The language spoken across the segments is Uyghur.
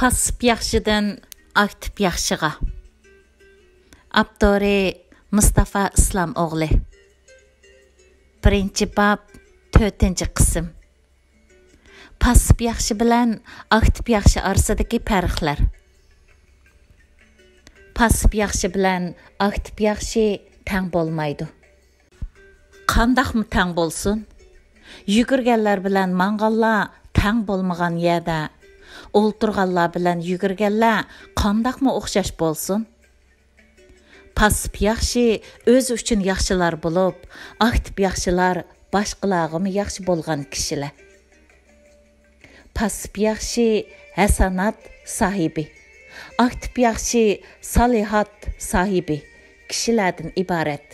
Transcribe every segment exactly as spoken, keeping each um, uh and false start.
پاسسىپ ياخشىدىن ئاكتىپ ياخشىغا. ئاپتورى مۇستافا ئىسلام ئوغلى. بىرىنچى باب، تۆتىنچى قىسىم. پاسسىپ ياخشى بىلەن ئاكتىپ ياخشى ئارىسىدىكى پەرقلەر. پاسسىپ ياخشى بىلەن ئاكتىپ ياخشى تەڭ بولمايدۇ. قانداقمۇ تەڭ بولسۇن؟ يۈگۈرگەنلەر بىلەن ماڭغانلار تەڭ بولمىغان يەردە، ئولتۇرغانلار بىلەن يۈگۈرگەنلەر قانداقمۇ ئوخشاش بولسۇن؟ پاسسىپ ياخشى ئۆزى ئۈچۈن ياخشىلار بولۇپ، ئاكتىپ ياخشىلار باشقىلارغىمۇ ياخشى بولغان كىشىلەر. پاسسىپ ياخشى ھەسەنات ساھىبى، ئاكتىپ ياخشى سالىھات ساھىبى كىشىلەردىن ئىبارەت.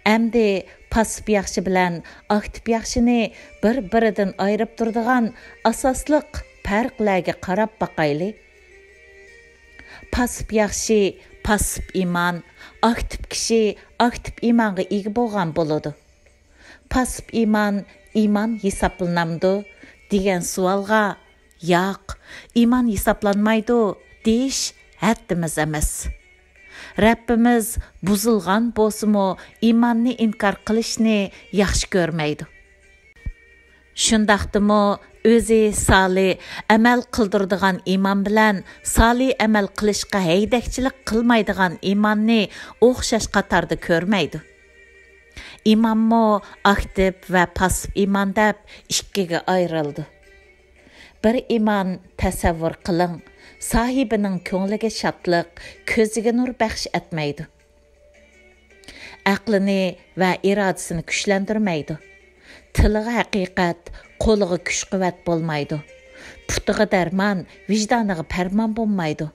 ئەمدى پاسسىپ ياخشى بىلەن ئاكتىپ ياخشىنى بىر-بىرىدىن ئايرىپ تۇرىدىغان ئاساسلىق پەرقلەرگە قاراپ باقايلى. پاسسىپ ياخشى پاسسىپ ئىمان، ئاكتىپ كىشى ئاكتىپ ئىمانغا ئىگە بولغان بولىدۇ. پاسسىپ ئىمان ئىمان ھېسابلىنامدۇ دېگەن سوئالغا، ياق، ئىمان ھېسابلانمايدۇ دېيىش ھەددىمىز ئەمەس. رەببىمىز بۇزۇلغان بولسىمۇ ئىماننى ئىنكار قىلىشنى ياخشى كۆرمەيدۇ. شۇنداقتىمۇ ئۆزى سالى ئەمەل قىلدۇرىدىغان ئىمان بىلەن سالى ئەمەل قىلىشقا ھەيدەكچىلىك قىلمايدىغان ئىماننى ئوخشاش قاتاردا كۆرمەيدۇ. ئىمانمۇ ئاكتىپ ۋە پاسسىپ ئىمان دەپ ئىككىگە ئايرىلىدۇ. بىر ئىمان، تەسەۋۋۇر قىلىڭ، ساھىبىنىڭ كۆڭلىگە شادلىق، كۆزىگە نۇر بەخش ئەتمەيدۇ. ئەقلىنى ۋە ئىرادىسىنى كۈچلەندۈرمەيدۇ. تىلىغا ھەقىقەت، قولىغا كۈچ-قۇۋۋەت بولمايدۇ. پۇتىغا دەرمان، ۋىجدانىغا پەرمان بولمايدۇ.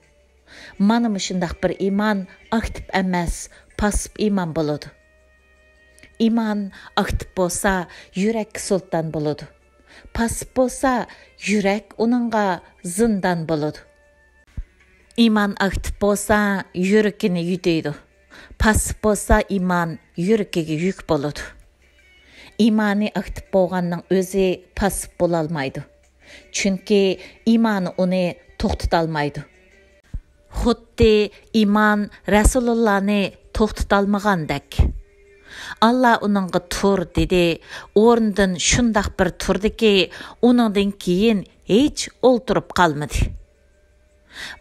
مانا مۇشۇنداق بىر ئىمان ئاكتىپ ئەمەس، پاسسىپ ئىمان بولىدۇ. ئىمان ئاكتىپ بولسا، يۈرەككە سۇلتان بولىدۇ. پاسسىپ بولسا، يۈرەك ئۇنىڭغا زىندان بولىدۇ. ئىمان ئاكتىپ بولسا، يۈرىكىنى يۈدەيدۇ. پاسسىپ بولسا، ئىمان يۈرىكىگە يۈك بولىدۇ. ئىمانى ئاكتىپ بولغاننىڭ ئۆزى پاسسىپ بولالمايدۇ. چۈنكى ئىمانى ئۇنى توختىتالمايدۇ. خۇددى ئىمان رەسۇلۇللانى توختىتالمىغاندەك. ئاللا ئۇنىڭغا «تۇر» دېدى، ئورنىدىن شۇنداق بىر تۇردىكى، ئۇنىڭدىن كېيىن ھېچ ئولتۇرۇپ قالمىدى.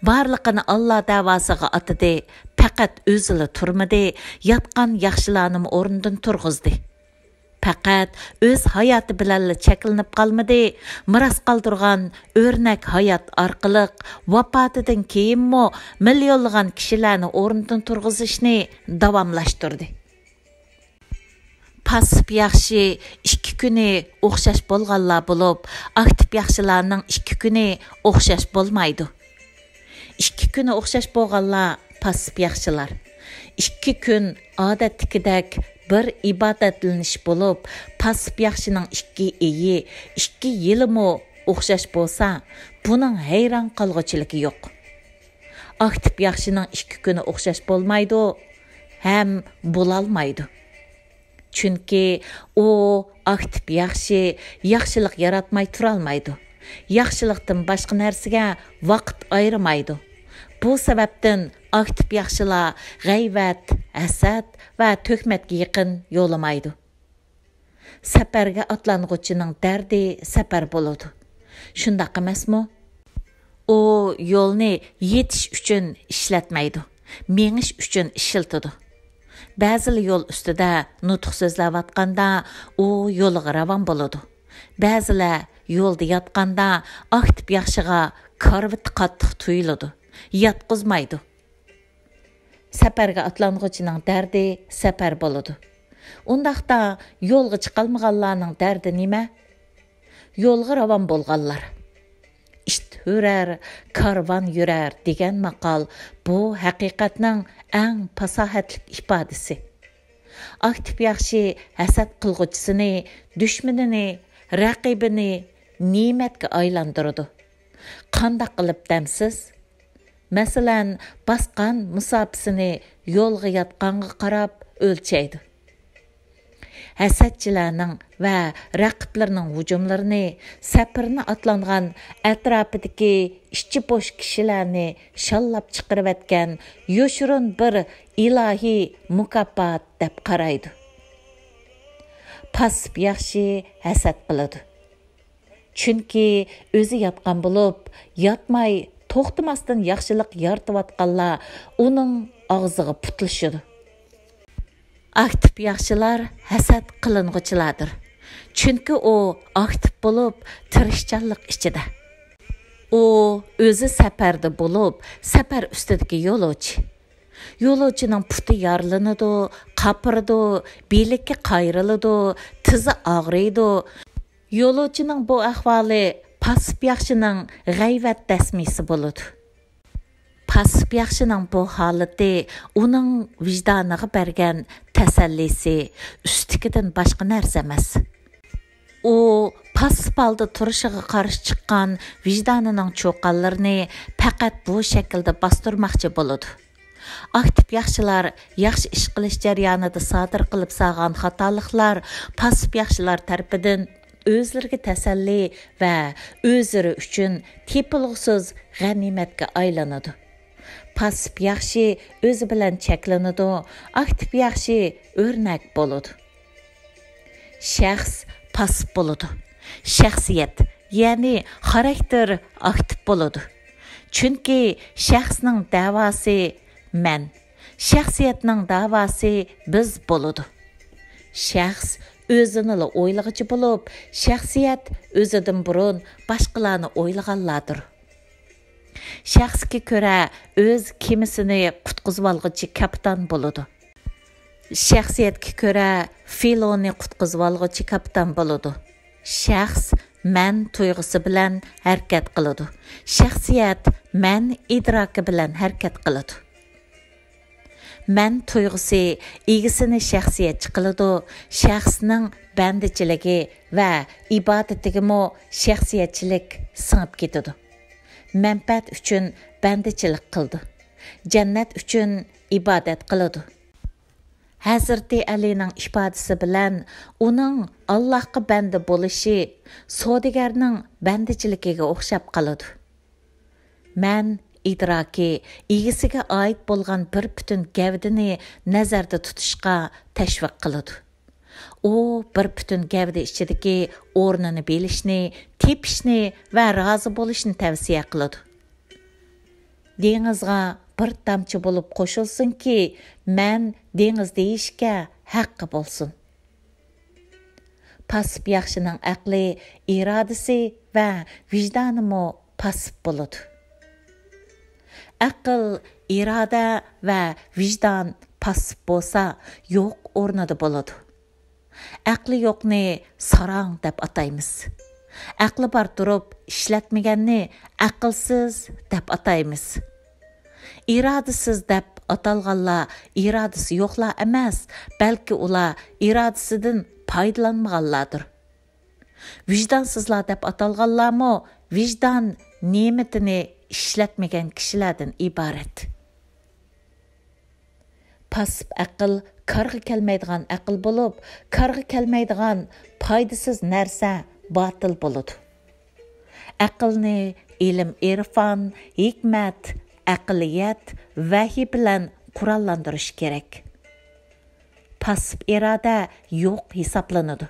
بارلىقىنى ئاللا دەۋاسىغا ئاتىدى، پەقەت ئۆزىلا تۇرمىدى، ياتقان ياخشىلارنىمۇ ئورنىدىن تۇرغۇزدى. پەقەت ئۆز ھاياتى بىلەنلا چەكلىنىپ قالمىدى، مىراس قالدۇرغان ئۆرنەك ھايات ئارقىلىق ۋاپاتىدىن كېيىنمۇ مىليونلىغان كىشىلەرنى ئورنىدىن تۇرغۇزۇشنى داۋاملاشتۇردى. پاسسىپ ياخشى ئىككى كۈنى ئوخشاش بولغانلار بولۇپ، ئاكتىپ ياخشىلارنىڭ ئىككى كۈنى ئوخشاش بولمايدۇ. ئىككى كۈنى ئوخشاش بولغانلار پاسسىپ ياخشىلار. ئىككى كۈن ئادەتتىكىدەك بىر ئىبادەتلىنىش بولۇپ، پاسسىپ ياخشىنىڭ ئىككى ئېيى، ئىككى يىلىمۇ ئوخشاش بولسا، بۇنىڭ ھەيران قالغۇچىلىكى يوق. ئاكتىپ ياخشىنىڭ ئىككى كۈنى ئوخشاش بولمايدۇ ھەم بولالمايدۇ. چۈنكى ئۇ ئاكتىپ ياخشى، ياخشىلىق ياراتماي تۇرالمايدۇ. ياخشىلىقتىن باشقا نەرسىگە ۋاقىت ئايرىمايدۇ. بۇ سەۋەبتىن ئاكتىپ ياخشىلار غەيۋەت، ھەسەت ۋە تۆھمەتكە يېقىن يولىمايدۇ. سەپەرگە ئاتلانغۇچىنىڭ دەردى سەپەر بولىدۇ. شۇنداق ئەمەسمۇ؟ ئۇ يولنى يېتىش ئۈچۈن ئىشلەتمەيدۇ، مېڭىش ئۈچۈن ئىشلىتىدۇ. بەزىلەر يول ئۈستىدە نۇتۇق سۆزلەۋاتقاندا، ئۇ يولىغا راۋان بولىدۇ. بەزىلەر يولدا ياتقاندا، ئاكتىپ ياخشىغا كارىۋىتى قاتتىق تۇيۇلىدۇ، ياتقۇزمايدۇ. سەپەرگە ئاتلانغۇچىنىڭ دەردى سەپەر بولىدۇ. ئۇنداقتا يولغا چىقالمىغانلارنىڭ دەردى نېمە؟ يولغا راۋان بولغانلار. «ئىت ھۈرەر، كارۋان يۈرەر» دېگەن ماقال بۇ ھەقىقەتنىڭ ئەڭ پاساھەتلىك ئىپادىسى. ئاكتىپ ياخشى ھەسەت قىلغۇچىسىنى، دۈشمىنىنى، رەقىبىنى نېمەتكە ئايلاندۇرىدۇ. قانداق قىلىپ دەمسىز؟ مەسىلەن، باسقان مۇساپىسىنى يولغا ياتقانغا قاراپ ئۆلچەيدۇ. ھەسەتچىلەرنىڭ ۋە رەقىبلىرىنىڭ ھۇجۇملىرىنى، سەپىرىنى ئاتلانغان ئەتراپىدىكى ئىچى بوش كىشىلەرنى شاللاپ چىقىرىۋەتكەن يوشۇرۇن بىر ئىلاھىي مۇكاپات دەپ قارايدۇ. پاسسىپ ياخشى ھەسەت قىلىدۇ. چۈنكى ئۆزى ياتقان بولۇپ، ياتماي، توختىماستىن ياخشىلىق يارىتىۋاتقانلار ئۇنىڭ ئاغزىغا پۇتلىشىدۇ. ئاكتىپ ياخشىلار ھەسەت قىلىنغۇچىلاردۇر. چۈنكى ئۇ ئاكتىپ بولۇپ، تىرىشچانلىق ئىچىدە. ئۇ ئۆزى سەپەردە بولۇپ، سەپەر ئۈستىدىكى يولۇچى. يولۇچىنىڭ پۇتى يارىلىنىدۇ، قاپىرىدۇ، بىلىكى قايرىلىدۇ، تىزى ئاغرىيدۇ. يولۇچىنىڭ بۇ ئەھۋالى پاسسىپ ياخشىنىڭ غەيۋەت دەسمىسى بولىدۇ. پاسسىپ ياخشىنىڭ بۇ ھالىتى ئۇنىڭ ۋىجدانىغا بەرگەن تەسەللىسى ئۈستىكىدىن باشقا نەرسە ئەمەس. ئۇ پاسسىپ ھالدا تۇرۇشىغا قارشى چىققان ۋىجدانىنىڭ چۇقانلىرىنى پەقەت بۇ شەكىلدە باستۇرماقچى بولىدۇ. ئاكتىپ ياخشىلار ياخشى ئىش قىلىش جەريانىدا سادىر قىلىپ سالغان خاتالىقلار پاسسىپ ياخشىلار تەرىپىدىن ئۆزلىرىگە تەسەللى ۋە ئۆزلىرى ئۈچۈن تېپىلغۇسىز غەنىيمەتكە ئايلىنىدۇ. پاسسىپ ياخشى ئۆزى بىلەن چەكلىنىدۇ، ئاكتىپ ياخشى ئۆرنەك بولىدۇ. شەخس پاسسىپ بولىدۇ. شەخسىيەت، يەنى خاراكتېر ئاكتىپ بولىدۇ. چۈنكى شەخسنىڭ دەۋاسى مەن، شەخسىيەتنىڭ دەۋاسى بىز بولىدۇ. شەخس ئۆزىنىلا ئويلىغۇچى بولۇپ، شەخسىيەت ئۆزىدىن بۇرۇن باشقىلارنى ئويلىغانلاردۇر. شەخسكە كۆرە ئۆز كېمىسىنى قۇتقۇزۇۋالغۇچى كاپىتان بولىدۇ. شەخسىيەتكە كۆرە فىلونى قۇتقۇزۇۋالغۇچى كاپىتان بولىدۇ. شەخس مەن تۇيغۇسى بىلەن ھەرىكەت قىلىدۇ. شەخسىيەت مەن ئىدراكى بىلەن ھەرىكەت قىلىدۇ. مەن تۇيغۇسى ئىگىسىنى شەخسىيەتچى قىلىدۇ، شەخسنىڭ بەندىچىلىكى ۋە ئىبادىتىگىمۇ شەخسىيەتچىلىك سىڭىپ كېتىدۇ. مەنپەئەت ئۈچۈن بەندىچىلىك قىلىدۇ، جەننەت ئۈچۈن ئىبادەت قىلىدۇ. ھەزرىتى ئەلىنىڭ ئىپادىسى بىلەن ئۇنىڭ ئاللاھقا بەندە بولۇشى سودىگەرنىڭ بەندىچىلىكىگە ئوخشاپ قالىدۇ. مەن ئىدراكى ئىگىسىگە ئائىت بولغان بىر پۈتۈن گەۋدىنى نەزەردە تۇتۇشقا تەشۋىق قىلىدۇ. ئۇ بىر پۈتۈن گەۋدە ئىچىدىكى ئورنىنى بىلىشنى، تېپىشنى ۋە رازى بولۇشنى تەۋسىيە قىلىدۇ. دېڭىزغا بىر تامچە بولۇپ قوشۇلسۇنكى، مەن دېڭىز دېيىشكە ھەققى بولسۇن. پاسسىپ ياخشىنىڭ ئەقلى، ئىرادىسى ۋە ۋىجدانىمۇ پاسسىپ بولىدۇ. ئەقىل، ئىرادە ۋە ۋىجدان پاسسىپ بولسا، يوق ئورنىدا بولىدۇ. ئەقلى يوقنى ساراڭ دەپ ئاتايمىز. ئەقلى بار تۇرۇپ ئىشلەتمىگەننى ئەقىلسىز دەپ ئاتايمىز. ئىرادىسىز دەپ ئاتالغانلار ئىرادىسى يوقلار ئەمەس، بەلكى ئۇلار ئىرادىسىدىن پايدىلانمىغانلاردۇر. ۋىجدانسىزلار دەپ ئاتالغانلارمۇ ۋىجدان نېمىتىنى ئىشلەتمىگەن كىشىلەردىن ئىبارەت. پاسسىپ ئەقىل كارغا كەلمەيدىغان ئەقىل بولۇپ، كارغا كەلمەيدىغان پايدىسىز نەرسە باتىل بولىدۇ. ئەقىلنى ئىلىم-ئىرفان، ھېكمەت، ئەقلىيەت، ۋەھىي بىلەن قوراللاندۇرۇش كېرەك. پاسسىپ ئىرادە يوق ھېسابلىنىدۇ.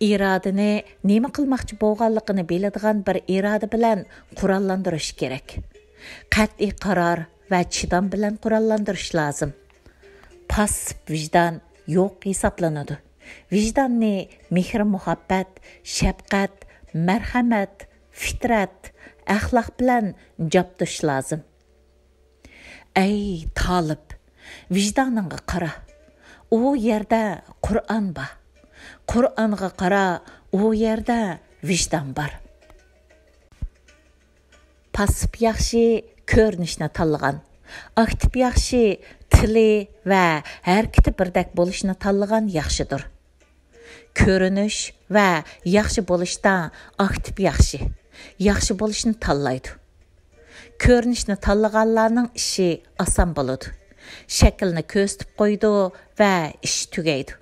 ئىرادىنى نېمە قىلماقچى بولغانلىقىنى بىلىدىغان بىر ئىرادە بىلەن قوراللاندۇرۇش كېرەك. قەتئىي قارار ۋە چىدام بىلەن قوراللاندۇرۇش لازىم. پاسسىپ ۋىجدان يوق ھېسابلىنىدۇ. ۋىجداننى مېھىر-مۇھەببەت، شەپقەت، مەرھەمەت، پىترەت، ئەخلاق بىلەن جابدۇش لازىم. ئەي تالىپ، ۋىجدانىڭغا قارا. ئۇ يەردە قۇرئان بار. قۇرئانغا قارا، ئۇ يەردە ۋىجدان بار. پاسسىپ ياخشى كۆرۈنۈشنى تاللىغان، ئاكتىپ ياخشى تىلى ۋە ھەرىكىتى بىردەك بولۇشنى تاللىغان ياخشىدۇر. كۆرۈنۈش ۋە ياخشى بولۇشتا ئاكتىپ ياخشى، ياخشى بولۇشنى تاللايدۇ. كۆرۈنۈشنى تاللىغانلارنىڭ ئىشى ئاسان بولىدۇ. شەكىلنى كۆرسىتىپ قويىدۇ ۋە ئىش تۈگەيدۇ.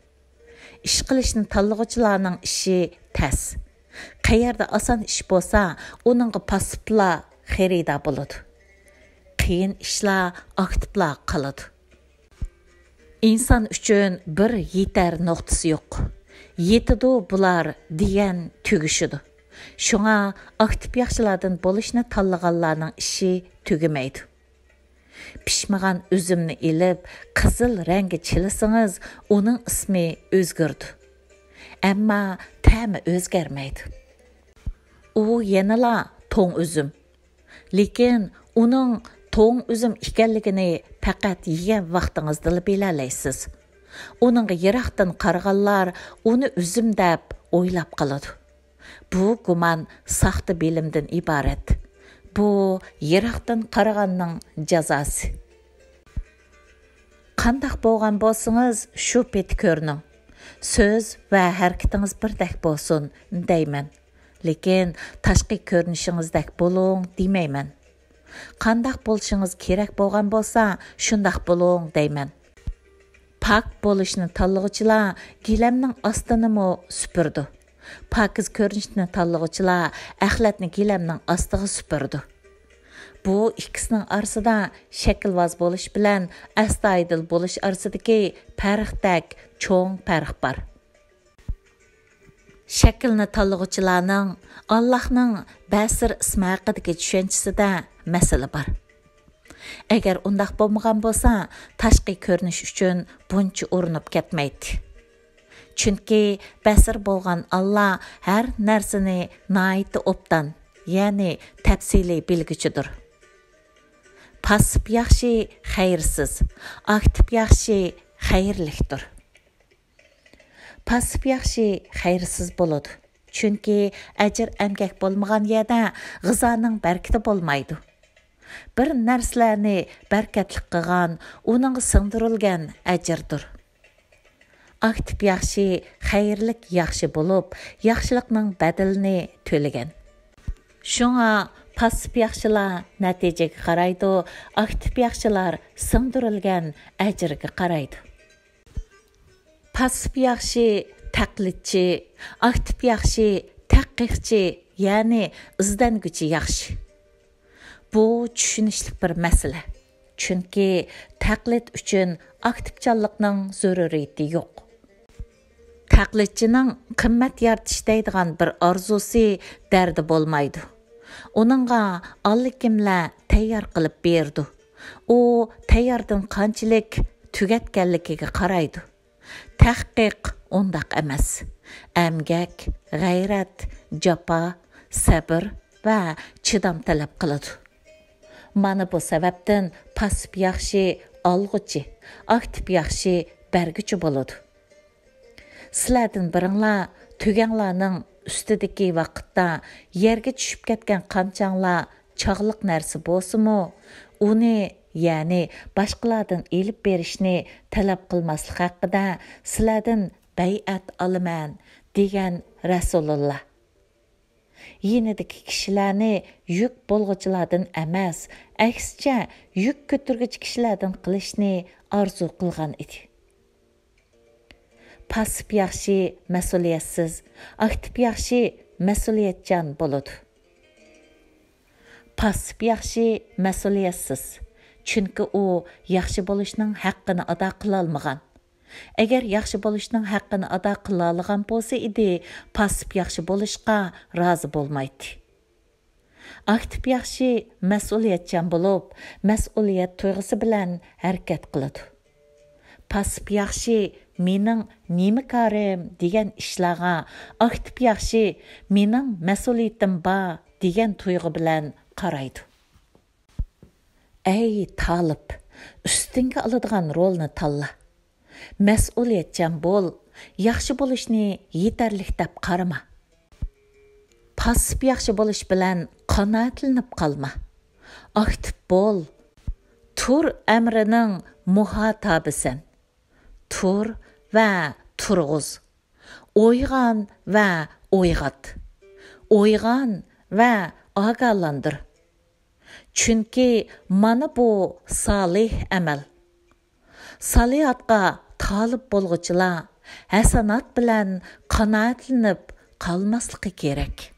ئىش قىلىشنى تاللىغۇچىلارنىڭ ئىشى تەس. قەيەردە ئاسان ئىش بولسا، ئۇنىڭغا پاسسىپلا خېرىدار بولىدۇ. قىيىن ئىشلار ئاكتىپلارغا قالىدۇ. ئىنسان ئۈچۈن بىر يېتەر نۇقتىسى يوق. يېتىدۇ بۇلار دېگەن تۈگىشىدۇ. شۇڭا ئاكتىپ ياخشىلاردىن بولۇشنى تاللىغانلارنىڭ ئىشى تۈگىمەيدۇ. پىشمىغان ئۈزۈمنى ئېلىپ، قىزىل رەڭگە چىلىسىڭىز، ئۇنىڭ ئىسمى ئۆزگىرىدۇ. ئەمما تەمى ئۆزگەرمەيدۇ. ئۇ يەنىلا توڭ ئۈزۈم. لېكىن ئۇنىڭ توڭ ئۈزۈم ئىكەنلىكىنى پەقەت يېگەن ۋاقتىڭىزدىلا بىلەلەيسىز. ئۇنىڭغا يىراقتىن قارىغانلار ئۇنى ئۈزۈم دەپ ئويلاپ قالىدۇ. بۇ گۇمان ساختا بىلىمدىن ئىبارەت. بۇ يىراقتىن قارىغاننىڭ جازاسى. قانداق بولغان بولسىڭىز، شۇ پېتى كۆرۈنۈڭ. سۆز ۋە ھەرىكىتىڭىز بىردەك بولسۇن دەيمەن. لېكىن تاشقى كۆرۈنۈشىڭىزدەك بولۇڭ دېمەيمەن. قانداق بولۇشىڭىز كېرەك بولغان بولسا، شۇنداق بولۇڭ دەيمەن. پاك بولۇشنى تاللىغۇچىلار گىلەمنىڭ ئاستىنىمۇ سۈپۈرىدۇ. پاكىز كۆرۈنۈشنى تاللىغۇچىلار ئەخلەتنى گىلەمنىڭ ئاستىغا سۈپۈرىدۇ. بۇ ئىككىسىنىڭ ئارىسىدا شەكىلۋاز بولۇش بىلەن ئەستايىدىل بولۇش ئارىسىدىكى پەرقتەك چوڭ پەرق بار. شەكىلنى تاللىغۇچىلارنىڭ ئاللاھنىڭ بەسىر ئىسمى ھەققىدىكى چۈشەنچىسىدە مەسىلە بار. ئەگەر ئۇنداق بولمىغان بولسا، تاشقى كۆرۈنۈش ئۈچۈن بۇنچە ئۇرۇنۇپ كەتمەيتتى. چۈنكى بەسىر بولغان ئاللا ھەر نەرسىنى ناھايىتى ئوبدان، يەنى تەپسىلىي بىلگۈچىدۇر. پاسسىپ ياخشى خەيرسىز، ئاكتىپ ياخشى خەيرلىكتۇر. پاسسىپ ياخشى خەيرسىز بولىدۇ. چۈنكى ئەجىر ئەمگەك بولمىغان يەردە غىزانىڭ بەرىكىتى بولمايدۇ. بىر نەرسىلەرنى بەرىكەتلىك قىلغان، ئۇنىڭغا سىڭدۈرۈلگەن ئەجىردۇر. ئاكتىپ ياخشى، خەيرلىك ياخشى بولۇپ، ياخشىلىقنىڭ بەدىلىنى تۆلىگەن. شۇڭا پاسسىپ ياخشىلار نەتىجىگە قارايدۇ، ئاكتىپ ياخشىلار سىڭدۈرۈلگەن ئەجىرگە قارايدۇ. پاسسىپ ياخشى تەقلىدچى، ئاكتىپ ياخشى تەتقىقچى، يەنى ئىزدەنگۈچى ياخشى. بۇ چۈشىنىشلىك بىر مەسىلە. چۈنكى تەقلىد ئۈچۈن ئاكتىپچانلىقنىڭ زۆرۈرىيىتى يوق. تەقلىدچىنىڭ قىممەت يارىتىش دەيدىغان بىر ئارزۇسى، دەردى بولمايدۇ. ئۇنىڭغا ئاللىكىملەر تەييار قىلىپ بېرىدۇ. ئۇ تەيياردىن قانچىلىك تۈگەتكەنلىكىگە قارايدۇ. تەتقىق ئۇنداق ئەمەس. ئەمگەك، غەيرەت، جاپا، سەبىر ۋە چىدام تەلەپ قىلىدۇ. مانا بۇ سەۋەبتىن پاسسىپ ياخشى ئالغۇچى، ئاكتىپ ياخشى بەرگۈچى بولىدۇ. سىلەردىن بىرىڭلار تۆگەڭلارنىڭ ئۈستىدىكى ۋاقىتتا يەرگە چۈشۈپ كەتكەن قامچاڭلار چاغلىق نەرسە بولسىمۇ، ئۇنى، يەنى باشقىلاردىن ئېلىپ بېرىشنى تەلەپ قىلماسلىق ھەققىدە سىلەردىن بەيئەت ئالىمەن، دېگەن رەسۇلۇللا. يېنىدىكى كىشىلەرنى يۈك بولغۇچىلاردىن ئەمەس، ئەكسىچە، يۈك كۆتۈرگۈچى كىشىلەردىن قىلىشنى ئارزۇ قىلغان ئىدى. پاسسىپ ياخشى مەسئۇلىيەتسىز، ئاكتىپ ياخشى مەسئۇلىيەتچان بولىدۇ. پاسسىپ ياخشى مەسئۇلىيەتسىز، چۈنكى ئۇ ياخشى بولۇشنىڭ ھەققىنى ئادا قىلالمىغان. ئەگەر ياخشى بولۇشنىڭ ھەققىنى ئادا قىلالىغان بولسا ئىدى، پاسسىپ ياخشى بولۇشقا رازى بولمايتتى. ئاكتىپ ياخشى مەسئۇلىيەتچان بولۇپ، مەسئۇلىيەت تۇيغۇسى بىلەن ھەرىكەت قىلىدۇ. پاسسىپ ياخشى مېنىڭ نېمە كارىم دېگەن ئىشلارغا، ئاكتىپ ياخشى مېنىڭ مەسئۇلىيىتىم بار دېگەن تۇيغۇ بىلەن قارايدۇ. ئەي تالىپ، ئۈستۈڭگە ئالىدىغان رولنى تاللا. مەسئۇلىيەتچان بول، ياخشى بولۇشنى يېتەرلىك دەپ قارىما. پاسسىپ ياخشى بولۇش بىلەن قانائەتلىنىپ قالما. ئاكتىپ بول. تۇر ئەمرىنىڭ مۇھاتابىسەن. تۇر ۋە تۇرغۇز. ئويغان ۋە ئويغات. ئويغان ۋە ئاگاھلاندۇر. چۈنكى مانا بۇ سالىھ ئەمەل. سالىھاتقا تالىپ بولغۇچىلار ھەسەنات بىلەن قانائەتلىنىپ قالماسلىقى كېرەك.